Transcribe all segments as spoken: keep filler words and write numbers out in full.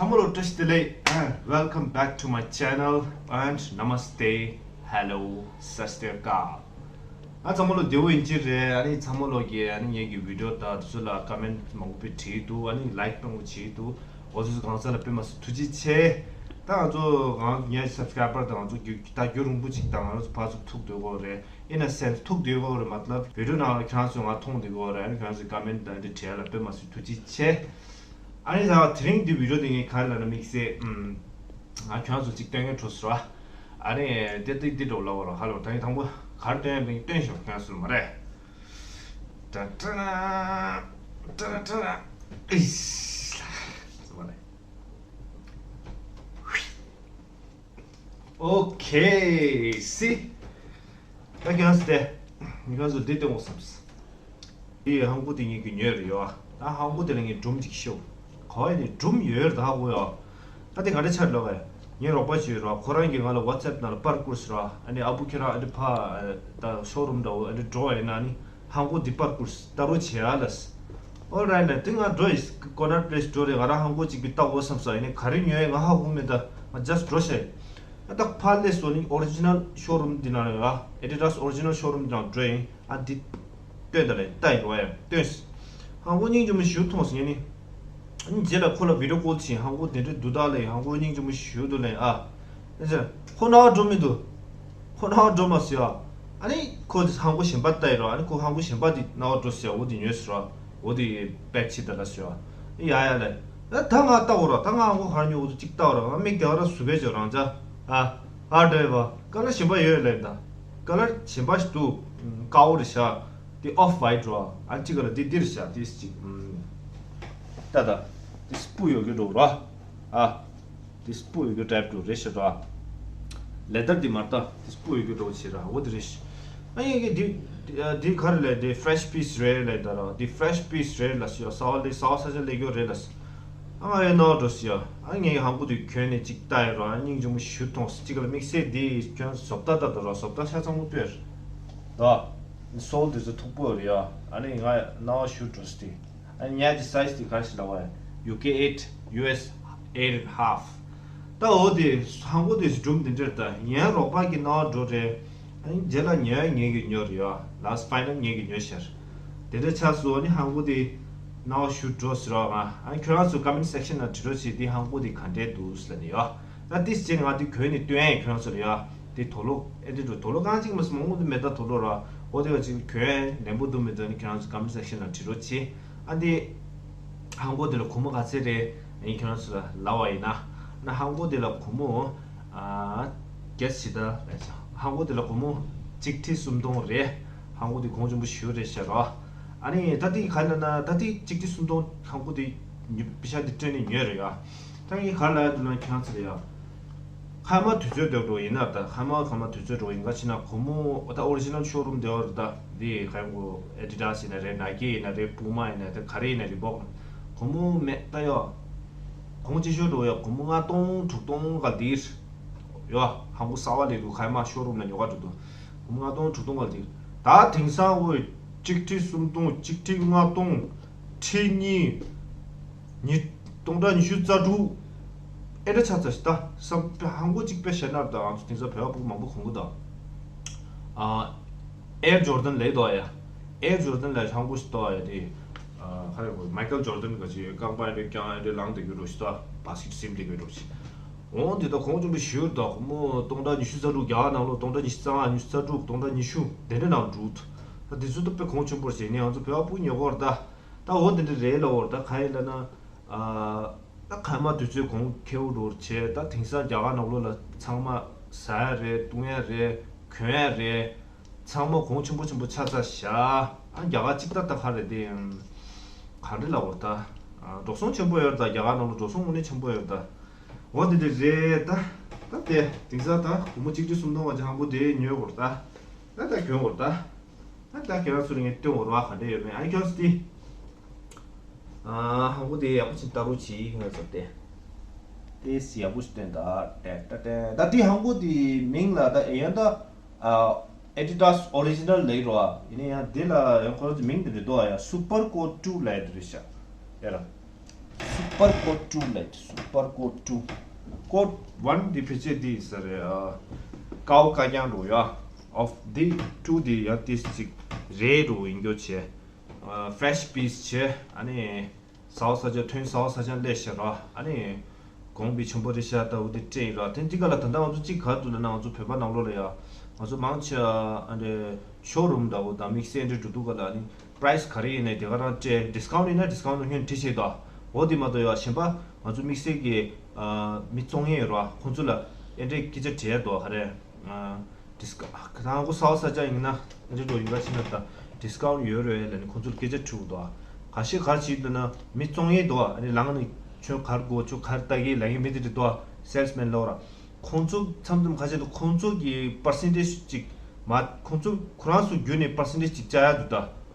ཚང་མ་ལ་བཀྲ་ཤིས་བདེ་ལེགས། Welcome back to my channel and namaste, hello, sat sri akal. ང་ཚང་མ་ལ་བདེ་པོ་ཡིན་གྱི་རེད། ཨ་ནི་ཚང་མ་ལ་གི་ཨ་ནི་ངེད་ཀྱི་video་དང་དེ་ཚོ་ལ་comment་མང་པོ་བྲིས་འདུག་ཨ་ནི་like་སྤྲོ་པོ་བྱས་འདུག་འོ་ཚོ་གང་ས་ལ་དཔེ་མ་སྲིད་ཐུགས་རྗེ་ཆེ། ད་ང་ཚོ་ང་ངའི་subscriber་དང་ང་ཚོ་རྒྱུ་ད་རྒྱུན་རིང་པོ་ཅིག་དང་ང་ཚོ་ཕར་ཚུར་ཐུག་སྡོད་ཀྱི་ཡོད་རེད། In a sense་ཐུག་སྡོད་ཀྱི་ཡོད་རེད། མ་ལབ་video་ནང་ལ་ཁྱེད་རང་ཚོས་ང་མཐོང་སྡོད་ཀྱི་ཡོད་རེད། ཨ་ནི་ཁྱེད་རང་ཚོས་comment་དང་འདི་བྲིས་ལ་དཔེ་མ་སྲིད་ཐུགས་རྗེ་ཆེ། ཨ་ནི་ད་དེ་རིང་འདི་video་འདི་ངས་ག་རེ་ལབ་ན་དམིགས་བསལ་ཨུམ། ང་ཁྱོད་ཚོ་གཅིག་སྟོན་མཁན་འཕྲོ་སོ། ཨ་ནི་དེ་དེ་འདི་འགྲོ་ལབ་པ་རོ་ཧ་ལོ། ད་ངས་དང་པོ་ག་རེ་སྟོན་ཡ་མིན་སྟོན་ཤོག་ཁྱོད་ཚོ་མ་རེད། ཏྲ་ཏྲ་ཏྲ་ཏྲ་ཨིས། ཨོ་ཁེ་སི། ད་ཁྱོད་ཚོ་དེ་ཁྱོད་ཚོ་འདི་སྟོན་འོ་བསམས། དེ་ཧང་གོ་དེ་ངེད་ཀྱི་ཉོས་རེད་ཡོ། ད་ཧང་གོ་དེ་ལ་ངས་སྒྲུང་ཅིག་ཤོད། ག་བ་ཡིན་ནི་སྒྲུང་ཡོད་རེད་ད་ཧ་གོ་ཡོ། ད་དེ་ག་འདྲ་ཆགས་ལོ་བས། ངའི་རོགས་པ་ཞིག་ཡོད་ར། ཁོ་རང་གིས་ང་ལ་WhatsApp་ནང་ལ་པར་བསྐུར་ཟེར་ར། ཨ་ནི་ཨ་བུ་ཁྱེད་རང་ཨ་ནི་ཕ་ད་ཤོ་རུམ་འདྲ་བོ་ཨ་ནི་འགྲོ་བ་ཡིན་ན་ནི་ཧང་གོ་འདི་པར་བསྐུར་ལྟ་རོགས་བྱེད་ཨ་ལས། Alright ལ་དེ་ང་འགྲོ་ཡིན། Corner Place འགྲོ་རེད། ང་རང་ཧང་གོ་ཅིག་གི་ལྟ་འོ་བསམ་ས་ཡིན་ནི་ག་རེ་ཉོས་ཡིན་ང་ཧ་གོ་མེད། ད་ང་just འགྲོ་ཤེས། ཨ་ད་ཕ་ལས་སོ་ནི་original showroom འདི་ནང་ལ་ཡོད་ཨ། Adidas original showroom འདི་ནང་འགྲོ་ཡིན། ཨ་འདི་སྟོན་ད་རེད་ལྟ་ཡིན་རོ་ཡ་སྟོན། ཧང་གོ་སྙིང་རྗེ་མོ་ཞུ་མཐོང་སོང་ནི། ཨ་ནི་རྗེས་ལ་ཁོ་ལ་video call བྱས། ཧང་གོ་དེ་འདྲ་འདུག་ད་ལས་ཧང་གོ་སྙིང་རྗེ་མོ་ཞུ་འདུག་ལས་ཨ། ཨ་ཅེ་ཁོ་རྣ་བ་འགྲོ་མི་འདུག་ཁོ་རྣ་བ་འགྲོ་མ་སོང་ཨ། ཨ་ནི་ཁོ་ཧང་གོ་གཞན་པ་ལྟ་ཡིན་རོ། ཨ་ནི་ཁོ་ཧང་གོ་གཞན་པ་དེ་རྣ་བ་འགྲོ་སོང་ཨ། འོ་དེ་ཉོས་སོང་ར། འོ་དེ་པེག་བྱེད་ད་ལ་སོང་ཨ། ཡ་ཡ་ལས། ད་ད་ང་ལྟ་འོ་ར། ད་ང་ཧང་གོ་ག་རེ་ཉོ་འོ་དེ་གཅིག་ལྟ་འོ་ར། ང་མིག་དེ་ག་ར་ཟུག་གེ་བྱོས་རང་ཅག་ཨ། ཨ་འདྲ་བ་ཀ་ལར་གཞན་པ་ཡོད་ལབ་ད། ཀ་ལར་གཞན་པ་ཞིག་འདུག་དཀར་པོ་རེད་ཤག་དེ་off white རོ། ཨ་གཅིག་ག་ལ་དེ་འདི་རེད་ཤག་དེ་གཅིག་ད་ད་དེ་སྤུ་ཡོད་གི་འགྲོ་ར། ཨ་དེ་སྤུ་ཡོད་གི་type འགྲོ་རེད་ཤག་ར། leather དེ་མ་ད་དེ་སྤུ་ཡོད་གི་འགྲོ་བྱེད་ར། འོ་དེ་རེད་ཤག་ཨ་ཡིན་གི་དེ་དེ་ག་རེ་ལབ་དེ་fresh piece རེད་ལབ་ད་ར། དེ་fresh piece རེད་ལ་སོ། གསར་པ་ལས་གསར་པ་ས་ཆ་སླེབས་ཡོད་རེད་ལ་སོ། ཨ་ང་ཡང་ནོར་འགྲོ་སི་ཡ། ཨ་ངའི་ཧང་གོ་དེ་གྱོན་ནས་ཅིག་ལྟ་ཡ་རོ། ཨ་སྙིང་རྗེ་མོ་ཞུ་མཐོང་སི་ཅིག་ལ་དམིགས་བསལ་དེ་གྱོན་བཟོ་ལྟ་ལྟ་ད་རོ། བཟོ་ལྟ་ཤ་ཚ་མོ་དཔེར་ད། སོལ་དེ་ཚོ་མཐུག་པོ་རེད་ཡ། ཨ་ནི་ང་ནོར་ཞུ་འགྲོ་སི་དེ། ཨ་ཉ་གི་size དེ་ག་རེ་ཞིག་ལ་བ་ཡ། UK eight US eight and half ད་འོ་དེ་ཧང་གོ་དེ་སྒྲུང་དེ་འདྲར་ད་ཡན་རོགས་པ་གི་ནོར་འགྲོ་རེད། ཨ་ནི་རྗེས་ལ་ཉོས་ངེད་ཀྱིས་ཉོས་རེད་ཡ། last final ངེད་ཀྱིས་ཉོས་ཤར། དེ་འདྲ་ཆགས་སོང་། ཨ་ནི་ཧང་གོ་དེ་ནང་ཞུ་འགྲོ་ཟེར་བ་ང་། ཨ་ནི་ཁྱོད་རང་ཚོ་comment section ནང་བྲིས་རོགས་བྱེད། དེ་ཧང་གོ་དེ་ག་འདྲས་འདུག་ཟེར་ནས་ཡ། ད་དེ་བྱས་ནས་ང་དེ་གྱོན་ནས་སྟོན་ཡ་ཁྱོད་རང་ཚོ་ལ་ཡ། དེ་དུག་ལོག་ཨེ་འདྲས་འགྲོ། དུག་ལོག་རྐང་གཅིག་མ་སོང་མང་པོ་འདུག་མེད། ད་དུག་ལོག་ར། འོ་དེ་བ་ཅིག་གྱོན་ལེན་པོ་འདུག་མི་འདུག་ཨ་ནི་ཁྱོད་རང་ཚོ་comment section ནང་བྲིས་རོགས་བྱེད། ཨ་འདི་ཧང་གོ་དེ་ལ་སྒོར་མོ་ག་ཚད་རེད། ཨ་ནི་ཁྱོད་རང་ཚོ་ལ་ལབ་པ་ཡིན་ན། ན་ཧང་གོ་དེ་ལ་སྒོར་མོ་ཨ་གལ་སྲིད་ད་ཧང་གོ་དེ་ལ་སྒོར་མོ་གཅིག་ཁྲི་སུམ་སྟོང་རེད། ཧང་གོ་དེ་གོང་ཆེན་པོ་ཞེ་པོ་རེད་ཤག་ར། ཨ་ནི་ད་དེ་ག་ལ་ན་ད་དེ་གཅིག་ཁྲི་སུམ་སྟོང་ཧང་གོ་དེ་ཉོ་པི་ཤ་དེ་སྤྲད་ནས་ཉོས་རེད་ཡ། ད་ངས་ག་ལ་ཡ་དུ་ན་ཁྱོད་རང་ཚོ་ལ་ཡ། ཁ་མ་དུས་ཚོད་འགྲོ་འགྲོ་ཡིན་ན། ད་ཁ་མ་ཁ་མ་དུས་ཚོད་འགྲོ་ཡིན་ག་ཕྱིན་ན་སྒོར་མོ་ད་original showroom དེ་བར་ད་འདི་ག་ཡང་གོ་Adidas ཡིན་ན་རེད། Nike ཡིན་ན་རེད། Puma ཡིན་ན་རེད། ག་རེ་ཡིན་ན་Reebok སྒོར་མོ་མེད་ད་ཡོ། གོང་ཆེ་ཤོས་འགྲོ་ཡ་སྒོར་མོ་ལྔ་སྟོང་དྲུག་སྟོང་ག་འདིར་ཡོ། ཧང་གོ་གསར་པ་ལས་དུ་ཁ་མ་showroom ལ་ཉོ་ག་འགྲོ་དུ་སྒོར་མོ་ལྔ་སྟོང་དྲུག་སྟོང་ག་འདིར། ད་དེང་སང་འོ་གཅིག་ཁྲི་སུམ་སྟོང་གཅིག་ཁྲི་ལྔ་སྟོང་ཁྲི་གཉིས། ཉི་སྟོང་ཕྲག་ཉི་ཤུ་རྩ་དྲུག་ཨེ་འདྲ་ཆགས་ཚར་ཤག་ད་བསམ་ཧང་གོ་གཅིག་དཔེ་བཤད་ན་ད་ང་ཚོ་དེང་སང་བོད་པ་ཕྲུ་གུ་མང་པོ་གོན་གི་འདུག་ཨ་Air Jordan ལབ་འདུག་ཡ། Air Jordan ལ་ཧང་གོ་ཞིག་འདུག་ཡ། དེ་ཨ་ག་རེ་གོ་Michael Jordan ག་ཅིག་རྐང་པ་ཨེ་འདྲ་བརྐྱངས་ཨེ་འདྲ་ལངས་བསྡད་རྒྱུ་འདྲ་ཞིག་ད་བ་སི་ཀེཊ་ཟིན་བསྡད་རྒྱུ་འདྲ་ཞིག་འོ་འདི་ད་གོང་ཆེན་པོ་ཞེ་པོ་འདུག་སྒོར་མོ་སྟོང་ཕྲག་ཉི་ཤུ་རྩ་དྲུག་རྒྱ་གར་ནང་ལོགས་སྟོང་ཕྲག་ཉི་ཤུ་རྩ་ལྔ། ཉི་ཤུ་རྩ་དྲུག་སྟོང་ཕྲག་ཉི་ཤུ་དེ་འདྲ་ནང་འགྲོ་འདུག་ད་དེ་ཚོ་ད་དཔེ་གོང་ཆེན་པོ་བྱས་ནས་ང་ཚོ་བོད་པ་ཕྲུ་གུ་ཉོ་གི་ཡོད་རེད་ད། ད་འོ་དེ་འདྲ་རེད་ལབ་ཡོད་རེད་ད། གང་ཡིན་ལབ་ན། ཨ་ད་ཁ་མ་དུས་ཚོད་གོང་ཁེ་པོ་འགྲོ་བྱས། ད་དེང་སང་རྒྱ་གར་ནང་ལོགས་ལ་ཚང་མ་ཟ་ཡ་རེད། བཏུང་ཡ་རེད། གོན་ཡ་རེད། ཚང་མ་གོང་ཆེན་པོ་ཆེན་པོ་ཆགས་ཚར་ཤག་ཨ་རྒྱ་གར་གཅིག་ད་ད་ག་རེད་དེ། ག་རེ་ལབ་དགོས་རེད་ད། ཨ་འགྲོ་སོང་ཆེན་པོ་ཡོད་རེད་ད། རྒྱ་གར་ནང་ལ་འགྲོ་སོང་དངོས་གནས་ཆེན་པོ་ཡོད་རེད་ད། འོ་དེ་དེ་རེད་ད། ད་དེ་དེང་སང་ད་སྒོར་མོ་གཅིག་ཁྲི་སུམ་སྟོང་བ་ཅིག་ཧང་གོ་དེ་ཉོས་དགོས་རེད་ད། ད་ད་གྱོན་དགོས་རེད་ད། ད་ད་ཁྱེད་རང་ཚོ་ལ་ངས་སྟོན་འོར་བ་ག་འདྲ་ཡོད་མེད། ཨ་ཁྱོད་ཚོ་དེ། ཨ་ཧང་གོ་དེ་ཡག་པོ་ཞིག་ལྟ་རོགས་གྱིས། ཁྱོད་ཚོ་དེ། དེ་སི་ཡག་པོ་ཞིག་སྟོན་ད། ཏེ་ཏ་ཏེ། ད་དེ་ཧང་གོ་དེ་མིང་ལ་ད་ཨེ་ཡང་ད། ཨ་Adidas original ལབ་རོ། ཨ་ཡིན་ན་ཡང་དེ་ལ་ཡང་ཁོ་རང་ཚོ་མིང་དེ་རེད་དོ། ཨ་ཡ་Super Coat two ལབ་དེ་རེད་ཤག་ཡ་ར། Super Coat two light, Super Coat two. Coat one འདི་ཕལ་ཆེར་འདི་ཡིན་ས་རེད། ཨ། ཀའོ་ཀ་རྐྱང་འགྲོ་ཡ། of the two འདི་ཡ་ཏིས་ཅིག་རེད་འགྲོ་ཡིན་རྒྱུ་བྱས། ཨ། fresh piece བྱས། ཨ་ནི་ཟ་བ་ཟ་ཆ་ཐོན་ཟ་བ་ཟ་ཆ་སླེབས་ཤག་ར། ཨ་ནི་གོང་པའི་ཆུན་པོ་རེད་ཤག་ལྟ་བུ་དེ་སྤྲད་ཡིན་ར། དེ་འདི་ག་ལ་ད་ལྟ་ང་ཚོ་གཅིག་ག་འདུག་ལབ་ན། ང་ཚོ་བོད་པ་ནང་ལོགས་ལ་ཡ་ང་ཚོ་མང་ཆེ་ཨ་འདྲ་ཤོ་རུམ་འདྲ་བོ་དང་དམིགས་བསལ་འདྲ་འགྲོ་དུས་ག་ལ་ནི་price ག་རེ་ཡིན་ནའི་དེ་ག་རང་སྤྲད། discount ཡིན་ན་discount ལ་སྔོན་བྲིས་བྱས་དོ། འོ་དེ་མ་གཏོགས་ཡ་གཞན་པ་ང་ཚོ་དམིགས་བསལ་གྱི་ཨ་མི་བཙོང་མཁན་ཡོད་ར། ཁོང་ཚོ་ལ་ཨེ་འདྲའི་སྐད་ཆ་དྲིས་དོ། ག་རེ། ཨ། ཌིས་ཀ་ཧང་གོ་ཟ་བ་ཟ་ཆ་ཡིན་ན་འདི་འགྲོ་ཡིན་ག་ཕྱིན་ན་ད་discount ཡོད་རེད་ལབ་ནས་ཁོང་ཚོར་སྐད་ཆ་དྲིས་འདུག་ག་ཤེད་ག་ཅིག་འདུག་ན་མི་བཙོང་ཡས་འདུག་ཨ་ནི་ལངས་ནས་ཁྱོད་ག་རེ་དགོས། ཁྱོད་ག་རེ་ལྟ་གི་ལབ་མཁན་མི་དེ་འདྲ་འདུག salesman ལབ་ར། ཁོང་ཚོ་མཚམས་མཚམས་ག་ཅིག་འདུག་ཁོང་ཚོ་གི་percentage ཅིག་མ་ཁོང་ཚོ་ཁོ་རང་ཚོ་བརྒྱུད་ནས་percentage ཅིག་བཅག་ཡ་འདུག་ད་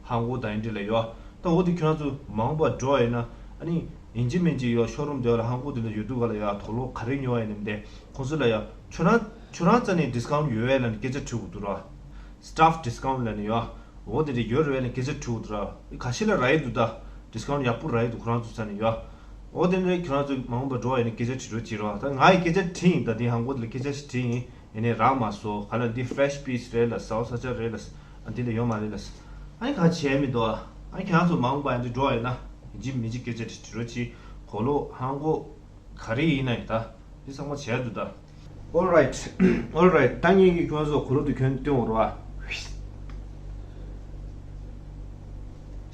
ཧང་གོ་དང་ཨེ་འདྲ་ལ་ཡོད། ད་འོ་དེ་ཁྱོད་རང་ཚོ་མ་འོངས་པ་འགྲོ་ཡིན་ན་ཨ་ནི་ཡིན་གཅིག་མིན་གཅིག་ཡོད་ཤོ་རུམ་དེ་ལ་ཧང་གོ་དེ་ལ་ཡོད་དུས་ག་ལ་ཡ་དོ་ལོ་ག་རེ་ཉོ་བ་ཡིན་ནམ་དེ། ཁོང་ཚོ་ལ་ཡ་ཁྱོད་རང་ཁྱོད་རང་རྩ་ནས་discount ཡོད་ལབ་ནས་སྐད་ཆ་དྲི་དགོས་འདུག་ར། staff discount ལབ་ནས་ཡ། འོ་དེ་འདྲ་ཡོད་རེད་ལབ་ནས་སྐད་ཆ་དྲི་དགོས་འདུག་ར། ཁ་ཤས་ལ་རག་གི་འདུག་ད་discount ཡག་པོ་རག་གི་འདུག་ཁོ་རང་ཚོ་རྩ་ནས་ཡ། འོ་དེ་འདྲ་ཁྱོད་རང་ཚོ་མ་འོངས་པ་འགྲོ་བ་ཡིན་ན་སྐད་ཆ་དྲི་རོགས་བྱེད་རོགས། ད་ང་ཡི་སྐད་ཆ་དྲིས་ཡིན། ད་དེ་ཧང་གོ་དེ་ལ་སྐད་ཆ་ཞིག་དྲིས་ཡིན། ཡིན་ནའི་རག་མ་སོང་། ག་ལ་འདི་fresh piece རེད་ལ། ཟ་བ་ཟ་ཆ་རེད་ལ། ཨ་འདི་ལ་ཡོད་མ་རེད་ལ། ཨ་ནི་ག་བྱས་མི་འདུག་ཨ་ནི་ཁྱོད་རང་ཚོ་མ་འོངས་པ་ཡིན་འདི་འགྲོ་བ་ཡིན་ན་ཡིན་གཅིག་མིན་གཅིག་སྐད་ཆ་དྲི་དྲི་རོགས་བྱེད། གོ་ལོ་ཧང་གོ་ག་རེ་ཡིན་ན་ཡིན། ད་འདི་ཚང་མ་བྱས་འདུག་ད། Alright, alright. ད་ངེད་ཀྱིས་ཁྱོད་ཚོ་གོ་ལོ་དེ་གྱོན་སྟོན་འོང་རོགས་ཨ།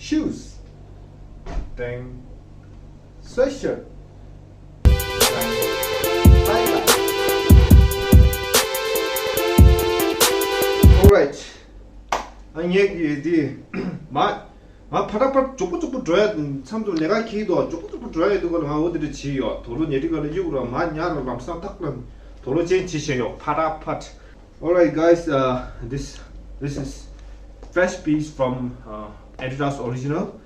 Shoes. ཏེང་། Sweatshirt. Bye bye. Alright. ཨ་ངེད་ཀྱིས་འདི་མ། ང་ཕ་ཏྲ་ཕ་མགྱོགས་པོ་མགྱོགས་པོ་འགྲོ་ཡ། མཚམས་སུ་ལས་ཀ་འཁེལ་འདུག་མགྱོགས་པོ་མགྱོགས་པོ་འགྲོ་ཡ་འདུག་ག་ལ་ང་འོ་དེ་འདྲ་བྱས་ཡོད། དོ་ལོ་ཉལ་ཁྲི་ག་ལ་གཡུག་རོགས། མ་ཉལ་རོགས། ལམ་སང་ཐག་ལ་དོ་ལོ་ཅན་བྱེད་བཞིན་ཡོད། ཕ་ཏྲ་ཕ། Alright, guys, uh, this this is fresh piece from uh, Adidas original,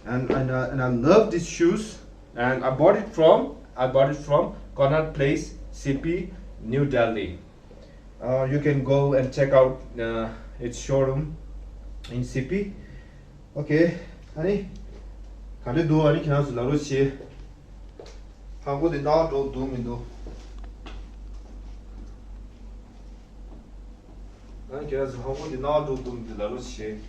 and and, uh, and I love these shoes, and I bought it from I bought it from Connaught Place, C P, New Delhi. Uh, you can go and check out uh, its showroom in C P. Okay, ཨ་ནི་ག་འདྲ་འདུག་ཨ་ནི་ཁྱེད་རང་ཚོ་ལབ་རོགས་བྱེད། ཧང་གོ་དེ་ནག་འགྲོ་འདུག་མི་འདུག་ཨ་ནི་ཁྱེད་རང་ཚོ་ཧང་གོ་དེ་ནག་འགྲོ་འདུག་མི་འདུག་ལབ་རོགས་བྱེད།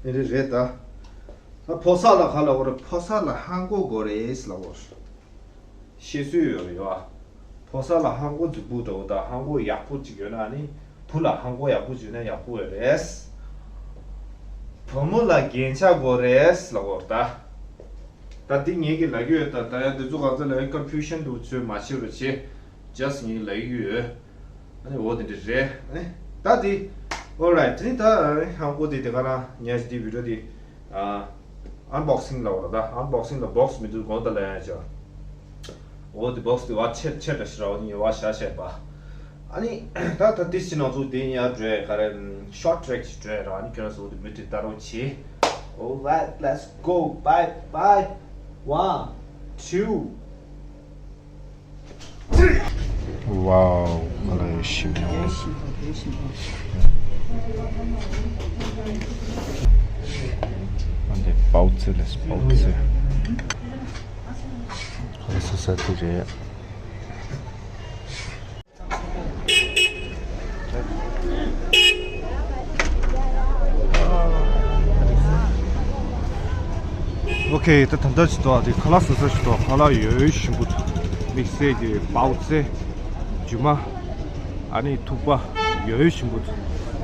ཨེ་རེད་རེད་ད། ད་ཕོ་གསར་ལ་ག་ལབ་དགོས་རེད། ཕོ་གསར་ལ་ཧང་གོ་དགོས་རེད་ལབ་དགོས། ཤེས་སྲོལ་ཡོད་རེད་ཡ། ཕོ་གསར་ལ་ཧང་གོ་རྫིག་པོ་འདྲ་བོ་དང་ཧང་གོ་ཡག་པོ་ཅིག་ཡོད་ན་ནི། བུ་ལ་ཧང་གོ་ཡག་པོ་ཅིག་ཡོད་ན་ཡག་པོ་ཡོད་རེད། བུ་མོ་ལ་རྒྱན་ཆ་དགོས་རེད་ལབ་དགོས་རེད་ད། ད་འདི་ངེད་ཀྱིས་ལབ་ཀྱི་ཡོད། ད་ད་ཡང་འདི་ཚོ་ག་ཚོད་ལབ་ཡང་confusion འདུག་ཚོད་མ་བྱེད་རོགས་བྱེད། Just ངེད་ཀྱིས་ལབ་ཀྱི་ཡོད། ཨ་ནི་འོ་དེ་འདྲ་རེད། ཨ་ནི་ད་འདི། Alright. དེ་ནི་ད་ཨ་ནི་ཧང་གོ་དེ་དེ་ག་རང་ཉལ་ཞིག་དེ་video དེ། ཨ། unboxing ལབ་དགོས་རེད་ད། unboxing ལ་box མི་འདུག་གོང་ད་ལ་ཡང་ཅག་འོ་དེ་box དེ་བ་ཆེ་ཆེ་འདྲ་ཞིག་ར། འོ་ནི་བ་ཤ་ཤ་བ། ཨ་ནི་ད་ད་དེ་ཕྱི་ནང་ཚོ་དེ་ཡར་འགྲོ་ཡ་ག་རེ་short track ཞིག་འགྲོ་ཡ་ར། ཨ་ནི་ཁྱོད་རང་ཚོ་འོ་དེ་མུ་མཐུད་ལྟ་རོགས་བྱེད། Alright, let's go. Bye bye. One, two. Wow, ཁ་ལག་ཡོད་ཤིང་ཡོད། ཨ་འདི་པའོ་ཙེ་ལས་པའོ་ཙེ། ཁ་ལག་ཟ་ས་དེ་རེད། Okay, ད་ད་ལྟ་ཅི་ཏོ་དེ་ཁ་ལག་ཟ་ས་ཅི་ཏོ་ཁ་ལག་ཡོད་ཤིང་པོ། དམིགས་བསལ་གྱི་པའོ་ཙེ། རྒྱུ་མ། ཨ་ནི་ཐུག་པ་ཡོད་ཤིང་པོ།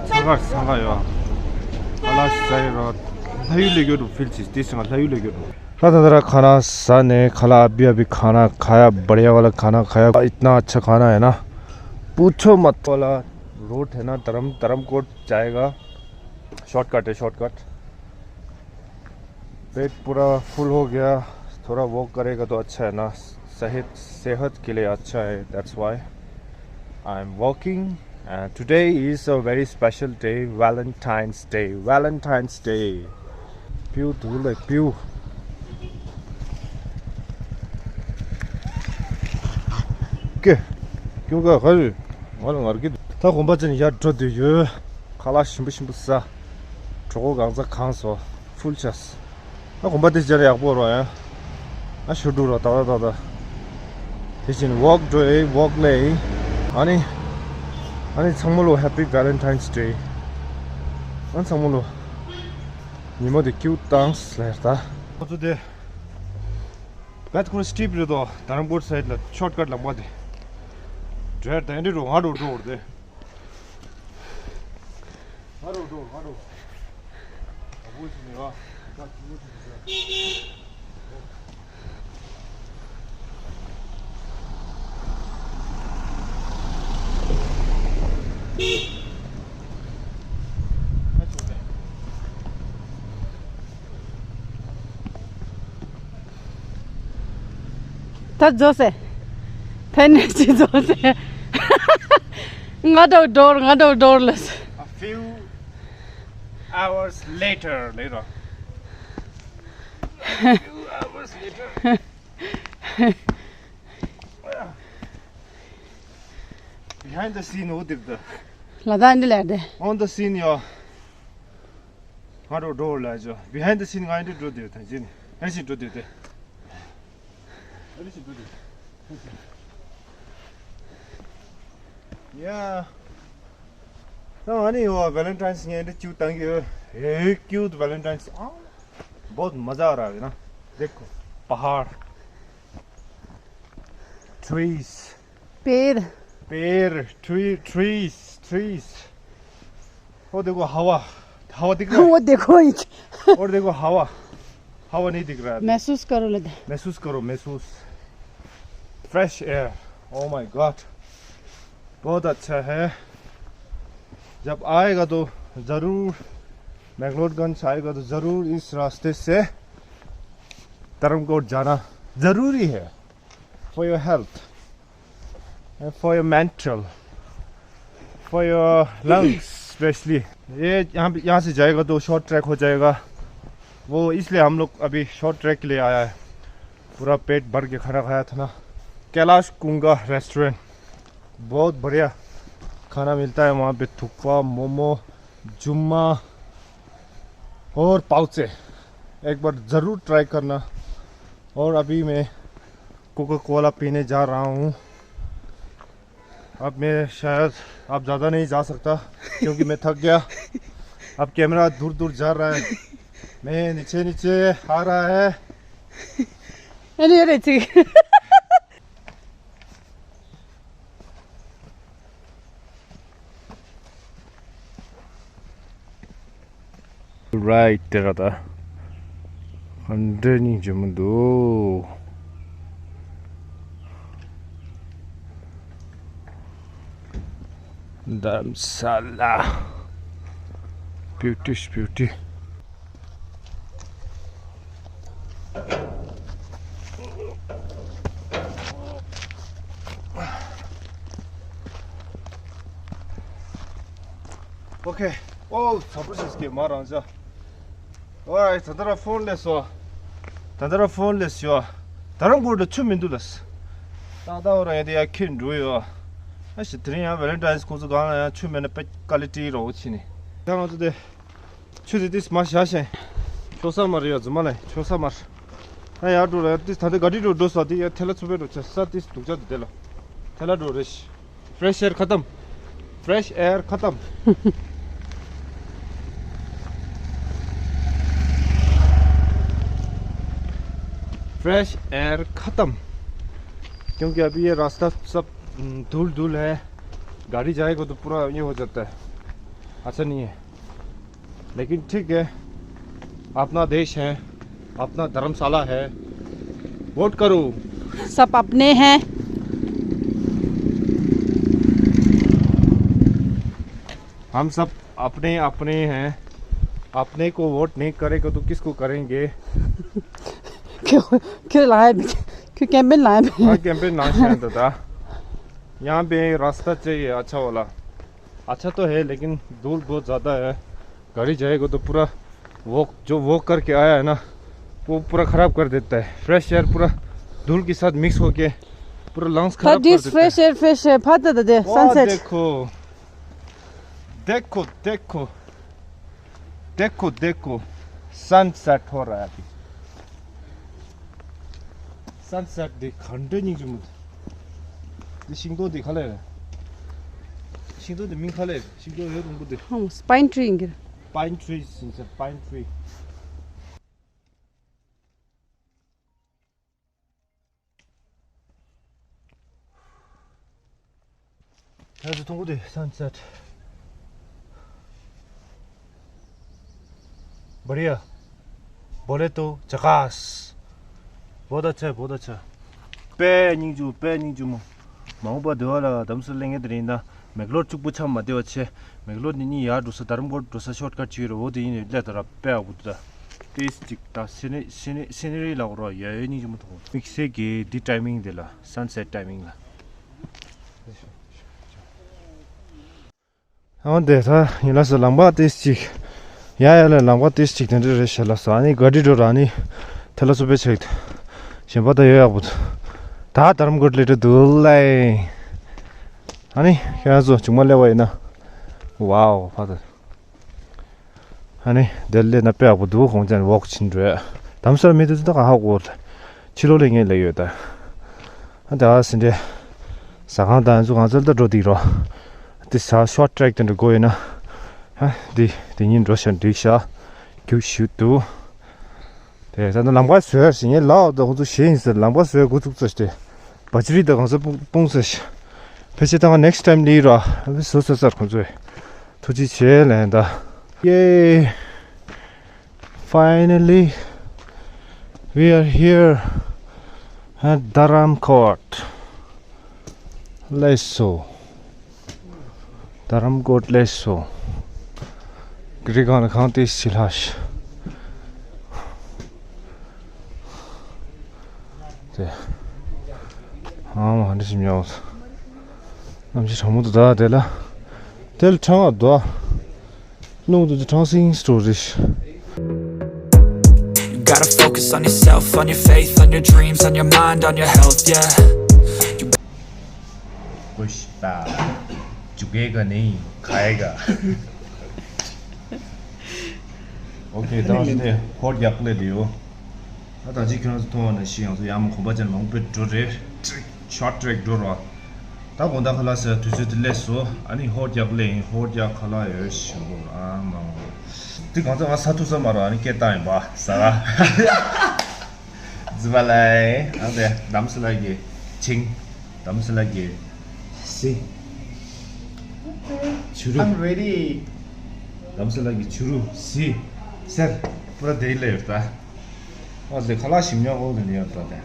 ཚང་ཁ་ཚང་ཁ་ཡོད། ཁ་ལག་ཟ་ཡི་རོ། ལྷ་ཡུལ་ལས་སྐྱོ་འདུག་ཕིལ་ཅིག་དེ་སེང་ལྷ་ཡུལ་ལས་སྐྱོ་འདུག་ད་ད་ད་ར་ཁ་ན་ས་ནས་ཁ་ལག་ཨ་བི་ཨ་བི་ཁ་ན་ཁ་ཡ་བར་ཡ་བ་ལ་ཁ་ན་ཁ་ཡ་ཨི་ཏ་ན་ཨ་ཆ་ཁ་ན་ཡ་ན། པུ་ཆོ་མ་ཐོ་ལ་རོ་ཐེ་ན་དརམ་དརམ་ཀོད་ཅའེ་ག་ཤོར་ཀཊ་ཧེ་ཤོར་ཀཊ། पेट पूरा फुल हो गया। थोड़ा वॉक करेगा तो अच्छा है ना, सेहत सेहत के लिए अच्छा है। That's why I am walking. And today is a very special day, Valentine's Day. Valentine's Day. Piu tu le piu. Okay. ཁྱོད་ག་ག་རེད། ང་ལ་ངར་གི་འདུག་ད་དགོན་པ་ཅན་ཡར་འགྲོ་འདོད་ཡོད། ཁ་ལག་ཞིམ་པོ་ཞིམ་པོ་ཟ། གྲོད་ཁོག་གང་ཚ་གང་སོ། ཕུལ་ཆས། ད་དགོན་པ་དེ་ཅར་ཡག་པོ་རོ་ཡ། ཨ་ཞུ་འགྲོ་རོ་ད་ད་ད་ད། དེ་བཞིན་ཝོག་འགྲོ་ཨེ་ཝོག་ལེ། ཨ་ནི། ཨ་ནི་ཚང་མ་ལོ་Happy Valentine's Day། ཨ་ཚང་མ་ལོ། ཉི་མ་དེ་ཀིའུ་ཏང་སི་ལེར་ད། ཁོ་ཚོ་དེ། བད་ཁོ་སི་ཊིབ་རེད་དོ། དྷ་རམ་ཀོར་སའིཌ་ལ་ཤོཊ་ཀཊ་ལམ་པ་དེ། འདྲེར་དེ་འདྲི་རུ་ང་རུ་འགྲོ་བར་དེ། ང་རུ་འགྲོ་ང་རུ། ཨ་བུ་ཞིག་ནས་བ། ད་ཅི་མོ་ཅི་ཞིག་ཟེར། ད་རྫོགས་སེ། ཕན་ནས་ཅི་རྫོགས་སེ། ང་འདྲ་འགྲོར་ང་འདྲ་འགྲོར་ལས། A few hours later ལས་རོ། A few hours later. Behind the scene འོ་དེབ་ད། ལ་དྭགས་འདི་ལས་དེ། On the scene ཡོ། ང་རོ་འགྲོ་ལ་ཇོ། Behind the scene ང་འདི་འགྲོ་དེ་ད་ཅི་ནི། ཨེ་ཞིག་འགྲོ་དེ་དེ། ཨེ་ཞིག་འགྲོ་དེ། ཡ། ད་ང་ནི་ཡོ་Valentine's ངས་འདི་ཅིག་བཏང་གི་ཡོད། ཨེ་cute Valentine's ཨ། बहुत मजा आ रहा है ना। देखो पहाड़। Trees। पेड़। पेड़। Tree। Trees। Trees। वो देखो हवा। हवा दिख रहा है? वो देखो। और देखो हवा। हवा नहीं दिख रहा है अभी। महसूस करो लगे। महसूस करो महसूस। Fresh air। Oh my God। बहुत अच्छा है। जब आएगा तो ज़रूर, मैक्लोडगंज आएगा तो ज़रूर इस रास्ते से धर्मकोट जाना ज़रूरी है। For your health and for your mental, for your lungs specially। ये यहाँ पे, यहाँ से जाएगा तो शॉर्ट ट्रैक हो जाएगा वो, इसलिए हम लोग अभी शॉर्ट ट्रैक के लिए आया है। पूरा पेट भर के खाना खाया था ना। कैलाश कुंगा रेस्टोरेंट, बहुत बढ़िया खाना मिलता है वहाँ पे। थुक्पा, मोमो, जुम्मा और पाउचे, एक बार ज़रूर ट्राई करना। और अभी मैं कोका कोला पीने जा रहा हूँ। अब मैं शायद, अब ज़्यादा नहीं जा सकता क्योंकि मैं थक गया। अब कैमरा दूर दूर जा रहा है। मैं नीचे नीचे आ रहा है। अरे अरे ठीक। Right དེ་ར་ད། ཧན་ཌེ་ནི་ཇི་མི་འདུག་དྷ་རམ་ས་ལ། Beauty is beauty. Okay. Oh, ཚ་པོ་ཞིག་སྐྱེས་མ་རང་ཅག Alright, ད་ལྟ་ར་ཕོན་སླེབས་སོ། ད་ལྟ་ར་ཕོན་སླེབས་སོ། ད་རང་སྒོར་དུ་ཆུ་མི་འདུག་ལ། ཏག་ཏག་རང་ཡང་དེ་ཡང་ཁྱེར་འགྲོ་ཡོད། ཨ་ཞིག་དེ་རིང་ཡང་ཝེ་ལེན་ཊའིན་ཁོང་ཚོ་སྒང་ལ་ཡང་ཆུ་མེད་ན་དཔེ་ཀ་ལི་ཊི་རོ་ཆི་ནི། ད་ང་ཚོ་དེ། ཆུ་དེ་ཏིས་མར་བཞག་ཤེ། ཆོ་ས་མ་རེད་ཡ་རྫུན་མ་ལས་ཆོ་ས་མར། ཨ་ཡར་འགྲོ་ར་ཏིས་ད་ལྟ་ག་དྲི་འགྲོ་འགྲོ་ས་དེ་ཡ་ཐལ་ལ་ཚུ་བེ་འགྲོ་ཆ་ས་ཏིས་སྡུག་ཅག་དེ་དེ་ལ། ཐལ་ལ་འགྲོ་རེ་ཤི། Fresh air खत्म। Fresh air खत्म। Fresh air खत्म। क्योंकि अभी ये रास्ता सब, हम्म, धूल धूल है। गाड़ी जाएगा तो पूरा ये हो जाता है। अच्छा नहीं है। लेकिन ठीक है, अपना देश है, अपना धर्मशाला है, वोट करो। सब अपने हैं। हम सब अपने अपने हैं। अपने को वोट नहीं करेगा तो किसको करेंगे? क्यों, क्यों लाए भी? क्यों कैंपेन लाए भी? हाँ, कैंपेन लाए हैं दादा। यहाँ पे रास्ता चाहिए अच्छा वाला। अच्छा तो है लेकिन धूल बहुत ज़्यादा है। गाड़ी जाएगा तो पूरा वॉक, जो वॉक करके आया है ना, वो पूरा ख़राब कर देता है। फ्रेश एयर पूरा धूल के साथ मिक्स होके पूरा लंग्स खराब कर देता है। Fresh air, fresh air. भात दादा दे, वाह, sunset. देखो, देखो, देखो, देखो, देखो, sunset हो रहा है अभी। Sunset देख, घंटे नहीं जो मुझे। ये शिंगो दिखा ले। शिंगो दे मिंग खा ले। शिंगो है रुंगो दे। हाँ, pine tree इंगे। Pine tree, सिंचा pine tree. ཁྱེད་ཚོ་མཐོང་གི་འདུག sunset. बढ़िया. बोले तो झकास. बहुत अच्छा है, बहुत अच्छा. དཔེ་སྙིང་རྗེ་པོ། དཔེ་སྙིང་རྗེ་མོ། མ་འོངས་པ་འདི་བ་ལ་དམ་སུ་གླེང་ངེས་དེ་རིང་ད་མེག་ལོར་གཅིག་པུ་ཆ་མ་བདེ་བ་ཆེ། མེག་ལོར་ནས་གཉིས་ཡར་འགྲོ་ས་རྡ་རམ་གོར་འགྲོ་ས་ཤོར་ཀཊ་ཅིག་ཡོད་རེད། འོ་དེ་ཡིན་ནས་སླེབས་ད་ར་དཔེ་ཡག་པོ་འདུག་ད་ཏིས་ཅིག་ད་སི་ནི་སི་ནི་སི་ནི་རི་ལ་འོ་ར་ཡ་ཡོད་སྙིང་རྗེ་མོ་མཐོང་། དམིགས་བསལ་གྱི་འདི་ཊའི་མིང་འདི་ལ་སན་སེཊ་ཊའི་མིང་ལ། འོན་ཏེ་ད་ཡིན་ལ་སོ་ལམ་པ་ཏིས་ཅིག་ཡ་ཡ་ལ་ལམ་པ་ཏིས་ཅིག་དེ་འདྲ་རེད་ཤག་ལ་སོ། ཨ་ནི་ག་དྲི་འགྲོ་ར་ཨ་ནི་དེ་ལ་སོ་པའི་ཆེག་གཞན་པ་ད་ཡོད་ཡག་པོ་འདུག་ད་དྷ་རམ་གོཊ་ལ་འགྲོ་འདུག་ལེ། ཨ་ནི་ཁྱེད་རང་ཚོ་ཅུང་མ་སླེབས་པ་ཡིན་ན། ཝའོ་ཕ་ད། ཨ་ནི་དེ་ལས་ན་དཔེ་ཡག་པོ་འདུག་ཁོང་ཅན་ཝོག་ཕྱིན་འགྲོ། དམ་སར་མི་འདུག་ད་ག་ཧ་གོ། ཕྱི་ལོགས་ལ་ངས་ལས་ཡོད་ད། ཨ་ད་ཨ་སི་འདྲེ། ཟ་ཁང་དང་ཚོ་གང་ཚོད་ད་འགྲོ་འདུག་རོ། དེ་ས་ཤོར་ཊི་ཊྲེག་དེ་འདྲ་དགོས་ཡོད་ན། ཨ་དེ་དེ་ཉིན་འགྲོ་ཤ་འགྲིག་ཤ། རྒྱུགས་ཞུ་འདུག་དེ་ད་ནི་ལམ་ཁ་བཟོས་ཤིང་ངས་ལའོ་ད་ཁོང་ཚོ་ཞེས་ཡིན་ཟེར་ལམ་ཁ་བཟོས་འགོ་བཙུགས་ཚར་ཏེ། བ་ཅི་རི་ད་གང་ས་སྤུངས་ཚར་ཤི། ཕལ་ཆེར་ད་ང་ནེགསི་ཊའིམ་ལི་ར་ཨ་བི་བཟོ་ཚར་ཚར་ཁོང་ཚོས། ཐུགས་རྗེ་ཆེ་ལན་ད། Yay! Finally, we are here at Dharam Court. ལེགས་སོ། དྷ་རམ་གོཊ་ལེགས་སོ། རི་སྒང་ལ་གང་ཏེ་སི་ལྷ་ཤ། དེ། ཨ་མ་འདི་ཞིམ་ཡོད། གནམ་གཤིས་གྲང་མོ་འདུག་ད་དེ་ལ། དེ་ལ་གྲང་བ་འདུག་རླུང་འདུག་གྲང་སིང་སི་འགྲོ་རེད། You gotta focus on yourself, on your faith, on your dreams, on your mind, on your health, yeah. ཀུཤ་ཏ། ཇུ་གེ་ག་ནི་ཁའེ་ག། ཨོ་ཁེ། ད་ང་ཚོ་ནས་ཧོར་རྒྱག་ལས་དེ་ཡོད། ད་ད་ཅི་ཁྱོད་རང་ཚོ་མཐོང་བ་ན་ཤི་ཡང་ཚོ་ཡང་མ་གོམ་པ་ཅན་མང་པོས་འགྲོ་རེད། ཊྲེག་ཤོར་ཊྲེག་འགྲོ་རོགས། ད་དགོང་དག་ཁ་ལག་ཟ་དུས་ཚོད་དེ་སླེབས་སོ། ཨ་ནི་ཧོར་རྒྱག་ལས་ཡིན། ཧོར་རྒྱག་ཁ་ལག་ཡོད་ཞུ་གོ་ཨ་མ། དེ་གང་ཚོད་ང་ཟ་ཐུབ་ས་མ་རོ། ཨ་ནི་སྐད་བཏང་ཡིན་པ་ཟ་ག་ཛི་བ་ལའི། ཨ་དེ་དམ་སི་ལ་གི་ཆིང་། དམ་སི་ལ་གི་སི། ཆུ་རུ། I'm ready. དམ་སི་ལ་གི་ཆུ་རུ་སི། སེར། པུ་ར་དེ་ལེ་ཡོད་ད། ཨོ་ཟེ་ཁ་ལག་ཞིམ་ཉོག་ཨོ་ཟེ་ནི་ཡོད་ད་དེ།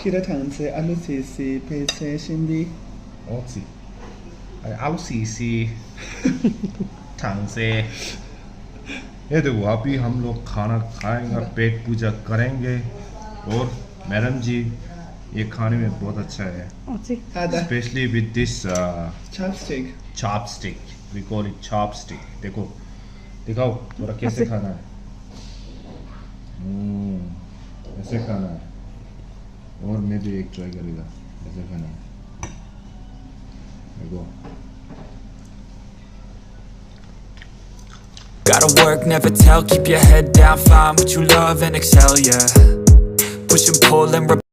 ཤི་ར་ཐང་ཚེ་ཨ་ལུ་སི་སི་ཕེ་ཚེ་ཤིན་པི། ཨོ་ཙི། ཨ་ལུ་སི་སི། ཐང་ཚེ། ये देखो, अभी हम लोग खाना खाएगा, पेट पूजा करेंगे और मैडम जी, ये खाने में बहुत अच्छा है। ཨོ་ཙི། ཨ་ད། Especially with this, uh, chopstick. Chopstick. We call it chopstick. देखो, दिखाओ थोड़ा कैसे खाना है। हम्म, ऐसे खाना है। और मैं भी एक ट्राई करेगा, ऐसे खाना है। देखो। Gotta work, never tell, keep your head down, find what you love and excel, yeah. Push and pull and